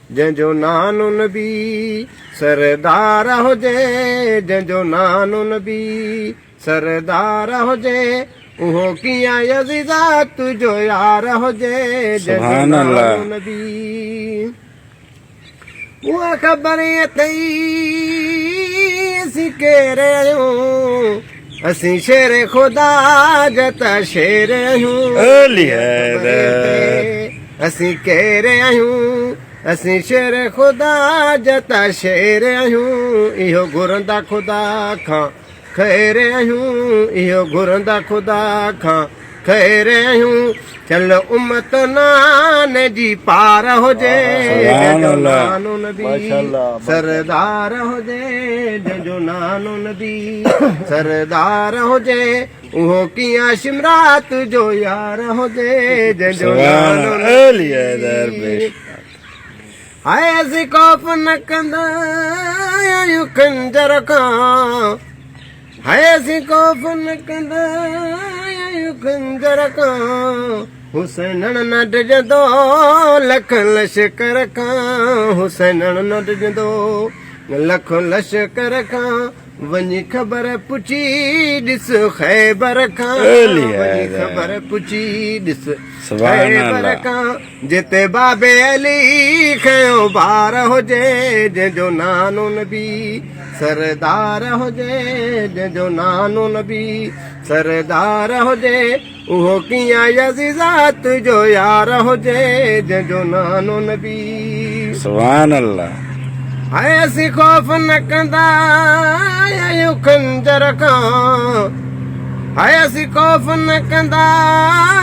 جنهن جو نانو نبي سردار هجي جنهن جو نانو نبي سردار هجي اهو ڪيئن يزيدا تنهنجو يار هجي جنهن جو نانو نبي. اها خبر اٿئي اسين ڪير آهيون اسين شير خدا جا ته شير آهيون اسين ڪير آهيون اسين شير خدا جا ته شير آهيون اهو گهرندا خدا کان خير آهيون اهو گهرندا خدا کان خير آهيون چل امت نان جي پار هجي جنهن جو نانو نبي سردار هجي جنهن جو نانو نبي سردار هجي اهو ڪيئن شمرات جو يار هجي جنهن جو نانو نبي هاء اسين خوف نه ڪندا آهيون خنجر کان هاء اسين خوف نه ڪندا آهيون خنجر کان حسينڻ نه ڊڄندو لک لشڪر کان حسينڻ نه ڊڄندو لک لشڪر کان وڃي خبر پڇي ڏس خيبر کان وڃي خبر پڇي ڏس خيبر کان جتي بابي علي کنيو بار هجي جنهن جو نانو نبي سردار هجي جنهن جو نانو نبي سردار هجي اهو ڪيئن يزيزات جو يار هجي جنهن جو نانو نبي. سبحان الله. هاء اسين خوف نه ڪندا آهيون خنجر کان هاء اسين خوف نه ڪندا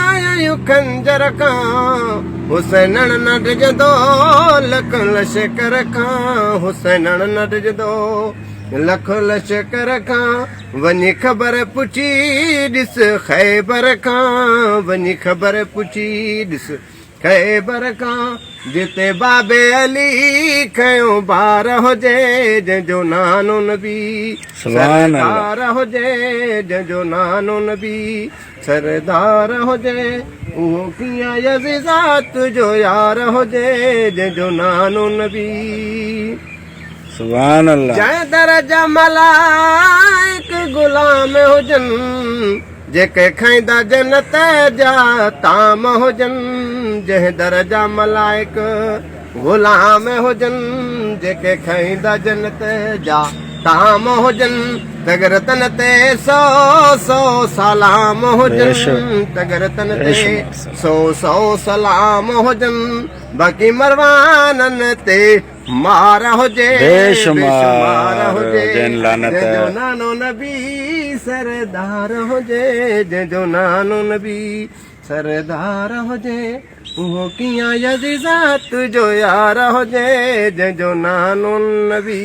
آهيون خنجر کان حسينڻ نه ڊڄندو لک لشڪر کان حسينڻ نه ڊڄندو لک لشڪر کان وڃي خبر پڇي ڏس خيبر کان وڃي خبر پڇي ڏس خيبر کان جتي بابي علي کنيو بار هجي جنهن جو نانو نبي سردار هجي جنهن جو نانو نبي سردار هجي اهو ڪيئن يزيزات جو يار هجي جنهن جو نانو نبي. سبحان الله. جنهن در جا ملائڪ غلام هجن، جيڪي کائيندا جنت جا طعام هجن، جنهن در جا ملائڪ غلام هجن، جيڪي کائيندا جنت جا طعام هجن، تگر تن تي سو سو سلام هجن، تگر تن تي سو سو سلام هجن، باقي مروانن تي مار هجي بيشمار هجن لعنت. جنهن جو نانو نبي سردار هجي جنهن جو نانو نبي سردار هجي اهو ڪيئن يزيزات جو يار هجي جنهن جو نانو نبي.